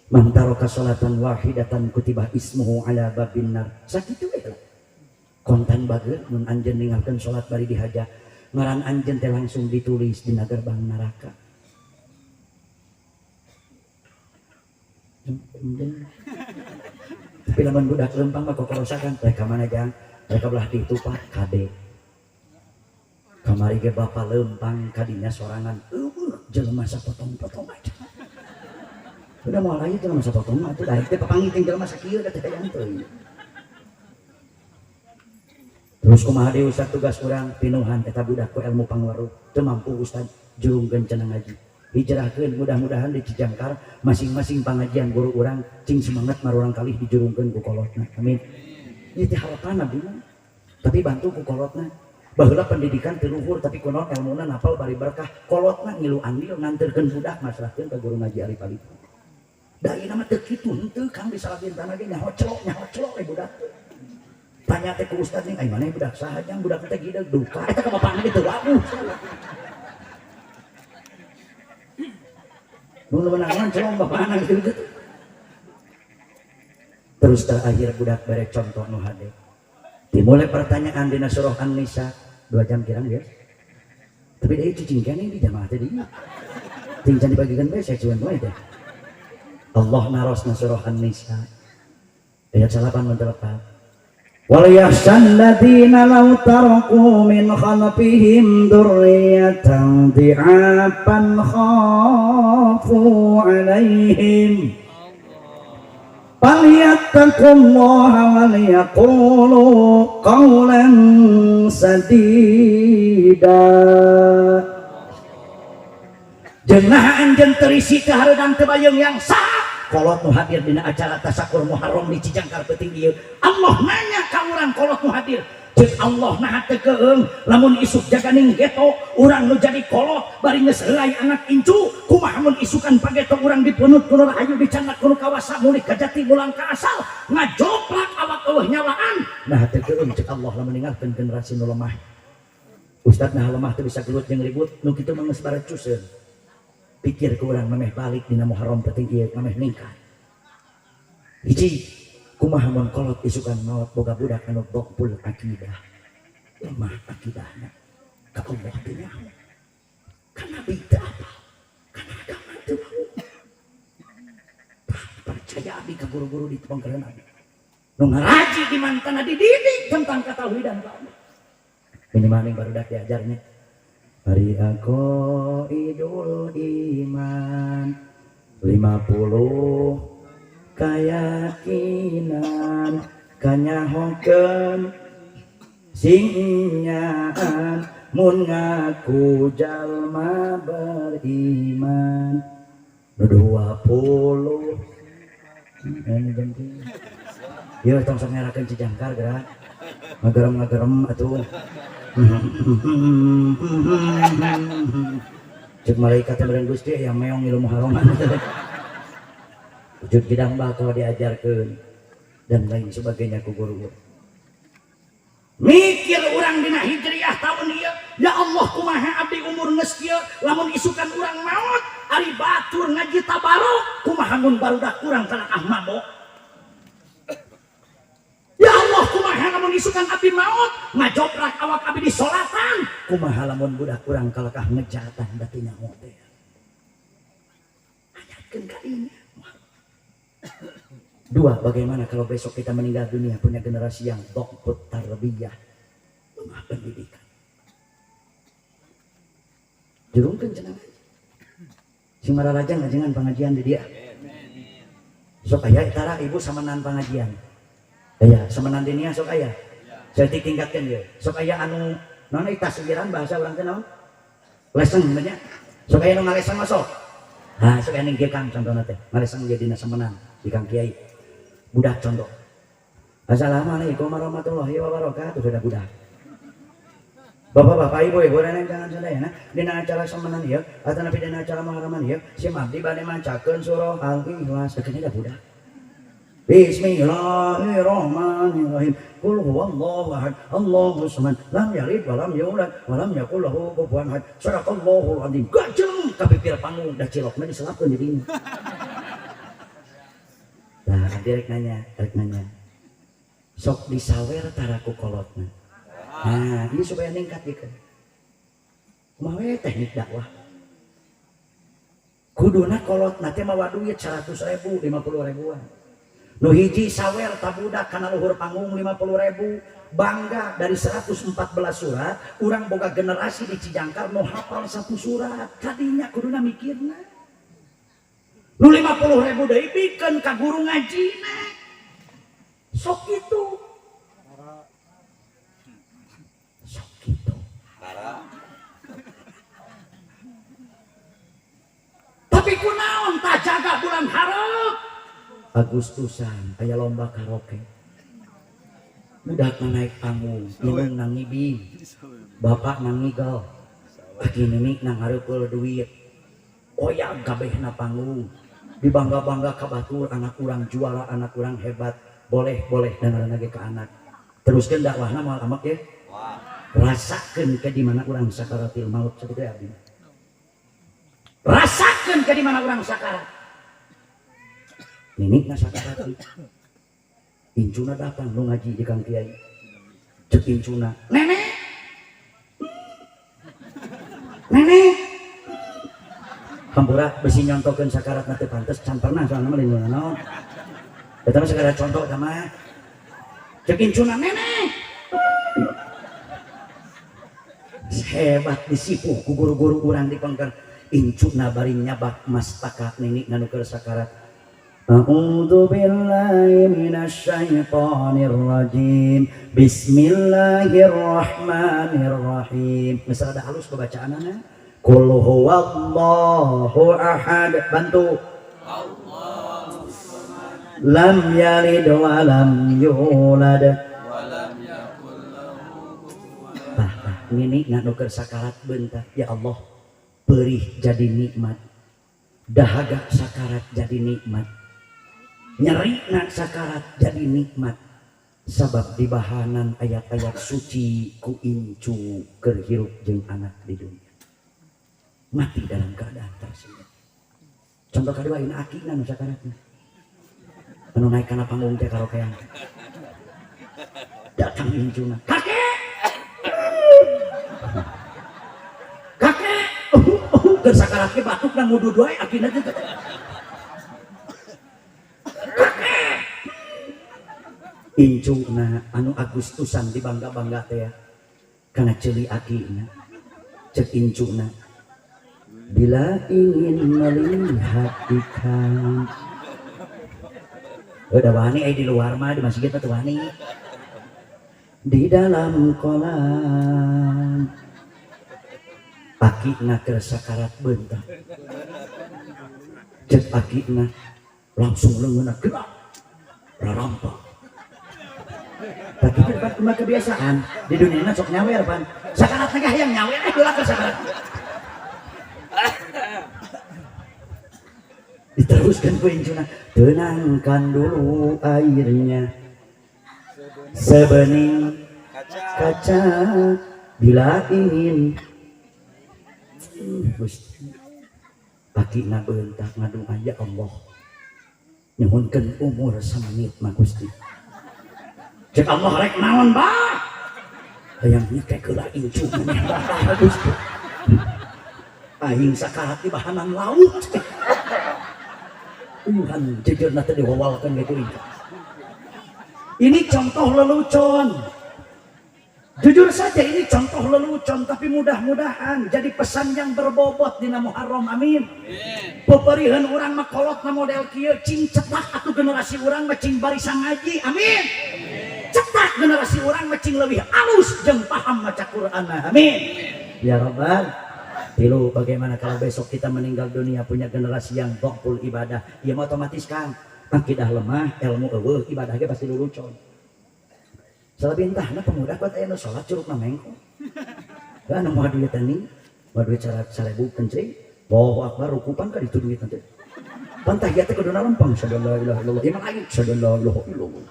man taraka salatan wahidatan kutiba ismuhu ala babin nar. Sakitu we lah. Kontan bageut mun anjeun ninggalkeun salat bari dihaja, ngaran anjeun teh langsung ditulis dina gerbang neraka. Tapi lamun budak lempang mah kokorosakan rek ka mana jang? Rek ka belah ditu Pak kade. Kamari ge bapa lempang kadinya sorangan, eueuh jelema sapotong-potong aja. Udah moal aya jelema sapotong mah atuh daek teh papanggih jeung jelema sakieu da teh hayang teuing. Terus kumaha deui Ustaz tugas urang pinuhan eta budak ku ilmu pangwaru teu mampu Ustaz jurungkeun cenah ngaji. Hijrahkeun mudah-mudahan di Cijangkar masing-masing pangajian guru urang cing semangat marurang kalih dijurungkeun ku kolotna. Amin. Ieu teh harapan abdi mah. Tapi bantu ku kolotna. Baheula pendidikan teu luhur tapi kunaon elmuna napal bari berkah kolotna ngilu andil nganterkeun budak masrahkeun ka guru ngaji alif-alif. Da ieu mah teu kitu henteu Kang di Salabintana ge nyaho celok we budak teh. Tanya teh ku ustaz ning ai maneh budak saha jang budak teh gideg duka eta ka bapana ge teu wabuh. Nu meunangan celok bapana gitu gitu. Terus terakhir budak bere contoh nu hade. Dimulai pertanyaan dina surah An-Nisa 2 jam kirang ya. Tapi deui cicing keneh di jamaah teh dieu. Ting can dibagikan bae saya cuan wae teh. Allah narosna surah An-Nisa ayat 8 mentelepat. Wal yakhshan ladzina law taraku min khalfihim dzurriyyatan dhi'afan khafu 'alaihim. Falyattaqullaha wal yaqulu qawlan sadida. Jeung naha anjeun terisi teu hareudang teu bayeung yang saha kolot nu hadir dina acara tasakur Muharram di Cijangkar peuting ieu. Allah nanya ka urang kolot nu hadir, ceuk Allah naha teu keung lamun isuk jaganing geto urang nu jadi kolot bari geus heulai anak incu, kumaha mun isukan pageto urang dipunut ku nu rahayu, dicandak ku nu kawasa, mulih ka jati mulang ka asal, ngajoplak awak eueuh nyawaan, naha teu keung ceuk Allah lamun ninggalkeun generasi nu lemah. Ustad, nah lemah teu bisa gelut jeung ribut nu kitu mah geus baracuseun. Pikir ku urang memeh balik dina Muharram peuting ieu memeh ningkat. Hiji, kumaha mun kolot isukan maot boga budak anu dhaful akidah, lemah akidahna, ka Allah teu nyaho, ka nabi teu apal, kana agama teu mau. Percaya abdi ka guru-guru di pangkalan abdi nu ngaraji di mantana dididik tentang katauhidan ka Allah. Minimal yang barudak diajarnya hari aku idul iman 50 keyakinan kanyahokeun sing nyaan mun ngaku jalma beriman. Nu 20 ini jam. Ieu tong sok ngerakeun Cijangkar geura ngagerem-ngagerem atuh. Cek malaikat meureun Gusti yang meong ngilu Muharraman. Wujud kidang bakal diajarkeun dan lain sebagainya ku guru. Mikir urang dina hijriah tahun ieu, ya Allah kumaha abdi umur geus kieu, lamun isukan urang maot, ari batur ngaji tabarok, kumaha mun barudak urang kalakah mabok. Ya Allah kumaha lamun isukan abdi maot, ngajoprak awak abdi di solatan, kumaha lamun budak urang kalakah ngejatan da teu nyaho teh. Hayatkeun ka dinya. Dua, bagaimana kalau besok kita meninggal dunia punya generasi yang dhafut tarbiyah, lemah pendidikan. Jurungkeun cenah. Sing mararajang ngajengan pengajian di dia. Sok aya tara ibu samenan pengajian. Aya samenan dinia sok aya. Saya tingkatkeun ieu. Sok aya anu naon ieu taswiran bahasa urang teh naon? Leseng nya. Sok aya nu ngaleseng mah sok. Nah, sok aya ning kieu Kang contohna teh. Ngaleseng ieu dina samenan di Kang Kiai. Budak contoh. Assalamualaikum warahmatullahi wabarakatuh sudah budak. Bapak-bapak, ibu-ibu, nenek jangan sadayana dina acara samenan ieu atanapi dina acara muharaman ieu si abdi bade macakeun surah Al-Ikhlas deketnya da budak. Bismillahirrahmanirrahim. Qul huwallahu ahad, Allahu samad, lam yalid wa lam yulad wa lam yakul lahu kufuwan ahad. Shadaqallahul azim. Gajeng ka pipir panggung da cilokna diselapkeun di dinya. Nah, nanti rek nanya, rek nanya. Sok disawer tara ku kolotna. Nah, ini supaya ningkat gitu. Kumaha we teknik dakwah. Kuduna kolotna teh mawa duit 100.000, 50 ribuan. Nu hiji sawer tabudak kana luhur panggung 50.000, bangga dari 114 surat, urang boga generasi di Cijangkar nu hafal satu surat. Kadinya kuduna mikirna. Nu 50.000 deui bikeun ka guru ngajina. Sok kitu. Sok kitu. Tapi kunaon tak jaga bulan hareup. Agustusan aya lomba karaoke. Budak naik panggung, indung nang ngibing, bapak nang ngigel, aki nini nang ngareupkeul duit. Oyag kabehna panggung. Dibangga-bangga ka batur anak urang juara, anak urang hebat. Boleh, boleh dan ngaranna ge ka anak. Teruskeun dakwahna moal amak ya. Rasakeun ke di mana urang sakaratil maut sakitu abdi. Rasakeun ke di mana urang sakarat. Ninikna sakarat. Incuna datang nu ngaji di Kang Kiai. Cek incuna, nenek. Nenek. Hampura besi nyontokeun sakaratna teu pantes can pernah soalna mah lindungan naon. Eta mah sekadar contoh eta mah. Cek incuna nenek. Hebat disipuh ku guru-guru urang di pengker. Incuna bari nyabak mastaka ninikna nu keur sakarat. A'udzu billahi minasyaitonir minasyaitonirrajim. Bismillahirrahmanirrahim. Misal ada halus kebacaanana. Qul huwallahu ahad. Bantu. Lam yalid wa lam yulad. Tah tah nini nganuker sakarat beunta. Ya Allah, perih jadi nikmat. Dahaga sakarat jadi nikmat. Nyerina sakarat jadi nikmat. Sabab dibahanan ayat-ayat suci ku incu keur hirup jeung anak di dunia. Mati dalam keadaan tersenyum. Contoh kadua ini akina nu sakaratna. Anu naik kana panggung teh karaokean. Datang incuna. Kakek. Kakek. Keur sakarat ge batuk na ngudud wae akina teh. Kakek. Incuna anu Agustusan dibangga-bangga teh ya. Kana ceuli akina. Ceuk incuna. Bila ingin melihat ikan. Udah wani di luar mah di masjid mah wani. Di dalam kolam. Akina keur sakarat beunta. Ceuk akina langsung leungeunna gerak. Rarampa. Tapi kan mah kebiasaan di dunia na sok nyawer pan. Sakarat teh hayang nyawer heula keur sakarat. Diteruskan ku incuna, tenangkan dulu airnya sebening kaca bila ingin. Gusti akina beuntak ngadua ya Allah nyuhunkeun umur samenit mah Gusti. Cek Allah rek naon bah hayang nyekek heula incu maneh bah Gusti. Aing sakarat di bahanan laut. Tuhan jejerna teh diwawalkeun gitu. Ini contoh lelucon. Jujur saja ini contoh lelucon, tapi mudah-mudahan jadi pesan yang berbobot dina Muharram. Amin. Peperihan urang mah kolotna model kieu cing cetak atuh generasi urang mah cing barisan ngaji. Amin. Cetak generasi urang mah cing leuwih alus jeung paham maca Qur'anna. Amin. Ya Rabbal. Tilu, bagaimana kalau besok kita meninggal dunia punya generasi yang dhaful ibadah? Ya otomatis kan akidah lemah, ilmu eueuh, ibadah ge pasti lulucon. Salabintahna pemuda kuat aya nu salat curugna mengko. Da anu moal duit tani, moal duit 1000 kencing, Allahu akbar rukupan ka ditu duit nanti. Pantah ieu teh kuduna lempeng sadallahu ilaha illallah. Ieu mah lain sadallahu ilaha illallah.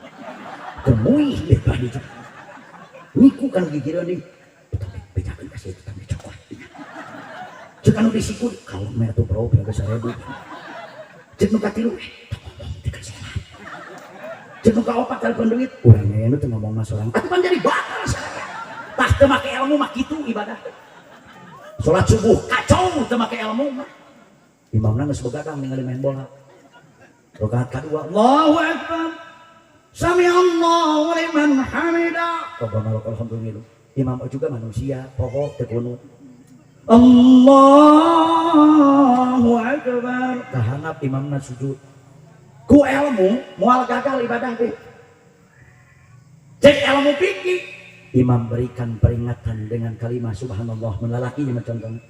Kemuih deh bah ditu. Niku kan gigireun deui. Bejakeun ka situ teh cokot. Cek anu disiku kalau meh atuh bro geus 1000. Cek nu katilu teu ngomong teh keur salat. Cek nu kaopat telepon duit urang aya nu teu ngomong mah sorang. Atuh pan jadi batal sadaya. Tah teu make ilmu mah kitu ibadah. Salat subuh kacau teu make ilmu mah. Imamna geus begadang ningali main bola. Rakaat kadua Allahu akbar. Sami Allahu liman hamidah. Rabbana lakal hamdu. Imam juga manusia, pokok teu kunut. Allahu akbar. Kahanap imamna sujud. Ku ilmu moal gagal ibadah teh. Cek ilmu fikih, imam berikan peringatan dengan kalimat subhanallah melalakinya contohnya.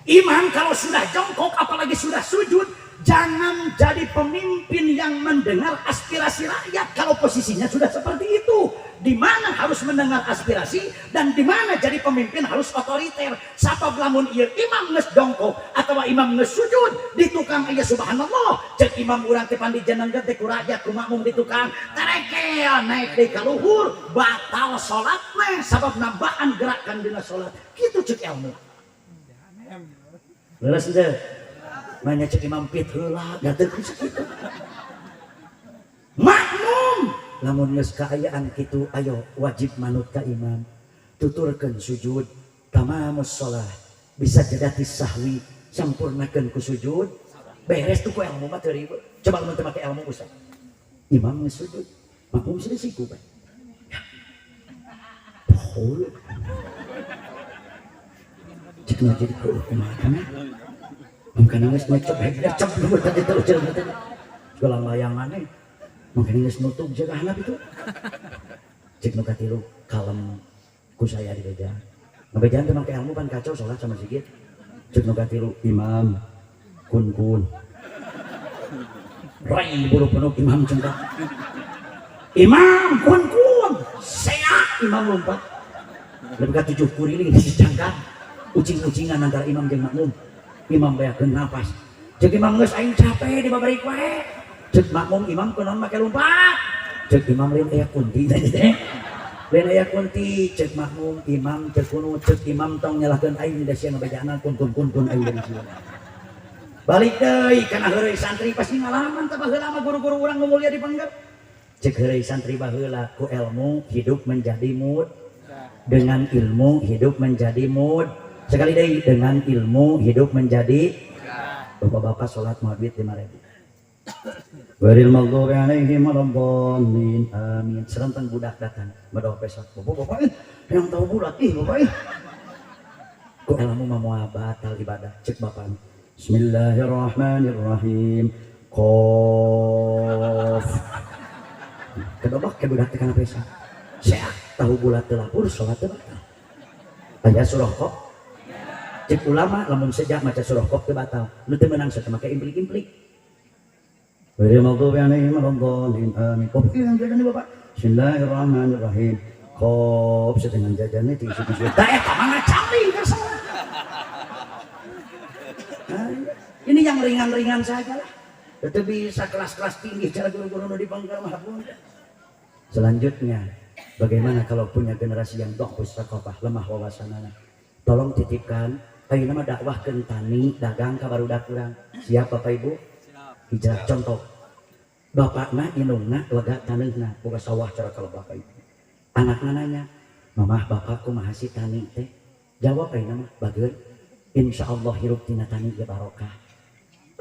Imam kalau sudah jongkok apalagi sudah sujud, jangan jadi pemimpin yang mendengar aspirasi rakyat kalau posisinya sudah seperti itu. Di mana harus mendengar aspirasi dan di mana jadi pemimpin harus otoriter. Sabab lamun ieu imam geus jongkok atau imam geus sujud di tukang ieu subhanallah, cek imam urang teh pan dijenengkeun teh ku rakyat ku makmum di tukang tarekel naik deui ka luhur batal salatna sabab nambahan gerakan dina salat. Kitu cek ilmu. Leres teu? Manya cek imam pit heula gateuk sakitu. Makmum lamun geus kaayaan kitu ayo wajib manut ka imam. Tuturkeun sujud tamamus shalah bisa jadati sahwi sampurnakeun ku sujud beres tuh ku ilmu mah teu ribet. Coba lamun teu make ilmu ustaz. Imam geus sujud, makmum siku bae. Poho. Cek nu jadi kumaha kana? Mangkana geus ngecep ngecep nu tadi teh ucil teh. Segala layangan. Mangkana geus nutug jaga handap itu. Cek nu katilu kalem ku saya di beja. Ngabejaan teh make ilmu pan kacau salat sama sigit. Cek nu katilu imam kun kun. Rai bulu penuh imam cengkak. Imam kun kun. Seak imam lompat. Lebih ka 7 kuriling di cangkang. Ucing-ucingan antara imam jeung makmum. Imam beakeun napas. Cek imam geus aing capek di babarik wae. Cek makmum imam kunaon make lompat. Cek imam lain aya kunti tadi teh. Lain aya kunti cek makmum imam cek kunu cek imam tong nyalahkeun aing da sia ngabejaan kun kun kun kun aing dari sia. Balik deui kana heureuy santri pasti ngalaman tah baheula mah guru-guru urang nu mulia di pangger. Cek heureuy santri baheula ku ilmu hidup menjadi mud. Dengan ilmu hidup menjadi mud. Sekali deui dengan ilmu hidup menjadi bapak-bapak salat moal duit 5.000. Ghairil maghdubi alaihim waladdallin. Amin. Serenteng budak datang medok pesak. Bapak-bapak ih, yang tahu bulat ih bapak ih. Ku ilmu mah moal batal ibadah cek bapak. Bismillahirrahmanirrahim. Qaf. Kedobak ke budak teh kana pesak. Seak tahu bulat teu lapur salat teu batal. Aya surah Qaf. Cek ulama lamun sejak maca surah Qaf teu batal. Nu teu meunang sateu make implik-implik. Ghairil maghdubi alaihim waladdallin. Amin. Qaf ieu yang jajan Bapak. Bismillahirrahmanirrahim. Qaf setengah jajannya ti isi-isi. Da eta mah ngacamling ka sana. Nah, ini yang ringan-ringan saja lah. Tetep bisa kelas-kelas tinggi cara guru-guru nu di Bangka mah pun. Selanjutnya, bagaimana kalau punya generasi yang dhafus tsaqafah, lemah wawasanana? Tolong titipkan ayeuna mah dakwah tani dagang ka barudak urang. Siap Bapak Ibu? Hijrah contoh. Bapakna indungna lega taneuhna boga sawah cara ka Bapak Ibu. Anakna nanya, "Mamah bapak kumaha sih tani teh?" Jawab ayeuna mah, "Bageun. Insyaallah hirup tina tani ge barokah."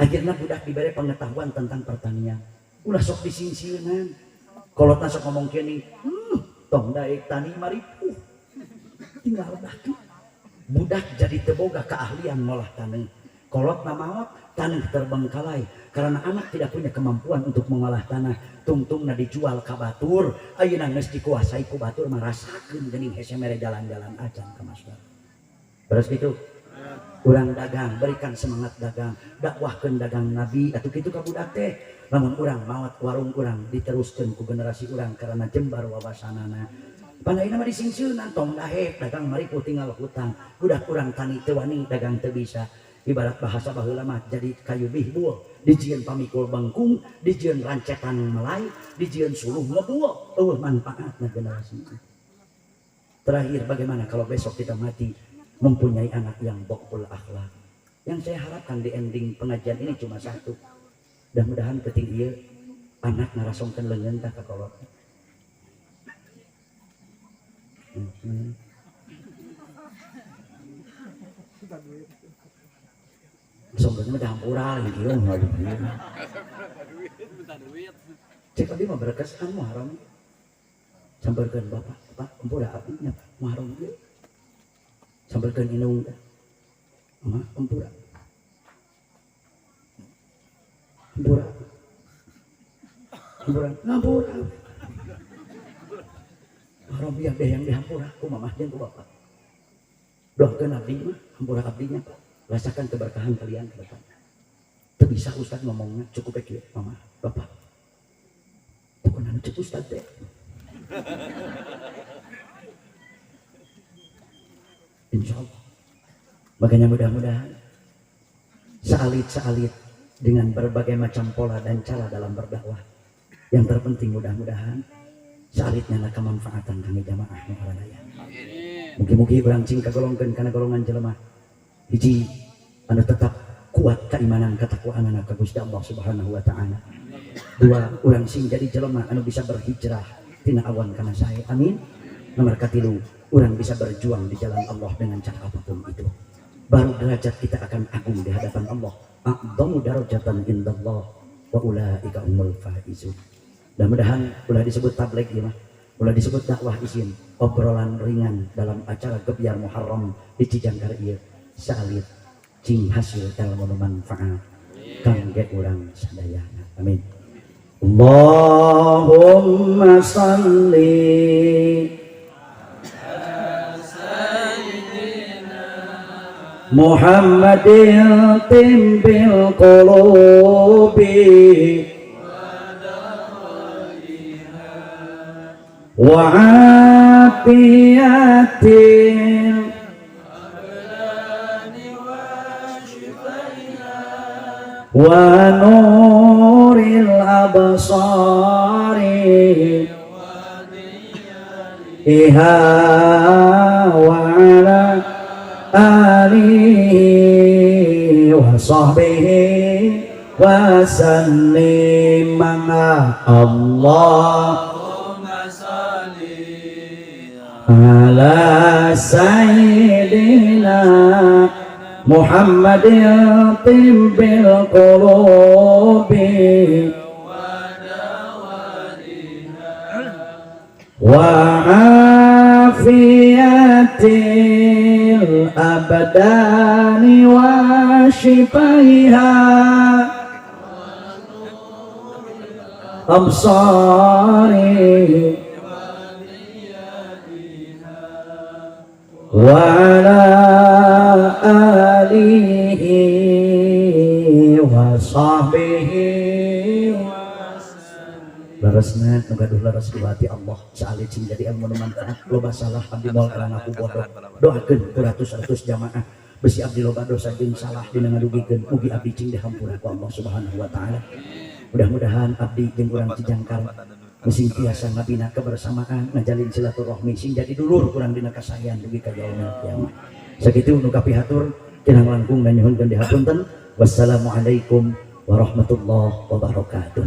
Akhirna budak dibere pengetahuan tentang pertanian. Ulah sok disingsieunan. Kolotna sok ngomong kieu nih, tong daek tani maripuh. Tinggal batu. Budak jadi teu boga keahlian ngolah taneuh. Kolotna maot, tanah terbengkalai karena anak tidak punya kemampuan untuk mengolah tanah. Tungtungna dijual ka batur, ayeuna geus dikuasai ku batur marasakeun geuning hese mere jalan-jalan acan ka masjid. Terus gitu. Urang dagang, berikan semangat dagang, dakwahkeun dagang Nabi atuh kitu ka budak teh. Lamun urang maot warung urang diteruskeun ku generasi urang karena jembar wawasanana. Pan ayeuna mah disingsieunan tong daek dagang maripuh tinggal hutang. Budak urang tani teu wani dagang teu bisa. Ibarat bahasa baheula mah jadi kayu bihbul, dijieun pamikul bengkung, dijieun rancetan melai, dijieun suluh ngebul, eueuh manfaatna generasi. Terakhir bagaimana kalau besok kita mati mempunyai anak yang dhaful akhlak. Yang saya harapkan di ending pengajian ini cuma satu. Mudah-mudahan penting ieu anak ngarasongkeun leungeun tah ka kolot. Songkeun mah hampura lagi kieu mah. Cek abdi mah berkesan Muharram. Sampeurkeun bapak, Pak, hampura abdi nya Muharram ieu. Sampeurkeun indung teh. Mah hampura. Hampura. Hampura, ngampura. Muharram ieu deh yang dihampura ku mamah jeung ku bapak. Dohkeun abdi mah, hampura abdinya Pak. Rasakan keberkahan kalian ke depan. Teu bisa Ustaz ngomongnya cukup kieu, mama, bapak. Pokoknya nu cek Ustaz teh. Insya Allah. Makanya mudah-mudahan saalit-saalit dengan berbagai macam pola dan cara dalam berdakwah. Yang terpenting mudah-mudahan saalitnya na kemanfaatan kami jamaah nu aradaya. Mugi-mugi urang cing kagolongkeun kana golongan jelema hiji anu tetap kuat keimanan ketakwaan ka Gusti Allah Subhanahu wa taala. Dua, urang sing jadi jelema anu bisa berhijrah tina awan kana sae. Amin. Nomor katilu, urang bisa berjuang di jalan Allah dengan cara apapun itu. Baru derajat kita akan agung di hadapan Allah. A'dhamu darajatan indallah wa ulaika humul faizun. Mudah-mudahan ulah disebut tabligh ieu mah. Ulah disebut dakwah izin, obrolan ringan dalam acara gebyar Muharram di Cijangkar ieu. Saalit cing hasil ilmu manfaat kangge urang sadayana. Amin. Allahumma salli ala sayyidina Muhammadin tibbil qulubi wa afiyatil wa nuril absari iha wa ala alihi wa sahbihi wa sallim. Allahumma salli ala sayyidina Muhammadin tibbil qulubi wa afiyatil abdani wa shifaiha absari wa ala alihi wa sahbihi. Leresna nu gaduh leres di Allah saalit sing jadi ilmu nu manfaat. Loba salah abdi moal karena aku bodoh, doakeun ku ratus-ratus jamaah besi abdi loba dosa jeung salah dina ngarugikeun, mugi abdi cing dihampura ku Allah Subhanahu wa taala. Mudah-mudahan abdi jeung urang Cijangkar sing tiasa ngabina kebersamaan, ngajalin silaturahmi, sing jadi dulur kurang dina kasayan dugi ka yaumil kiamah. Sakitu nu kapihatur kirang langkung dan nyuhunkeun dihapunten. Wassalamualaikum warahmatullahi wabarakatuh.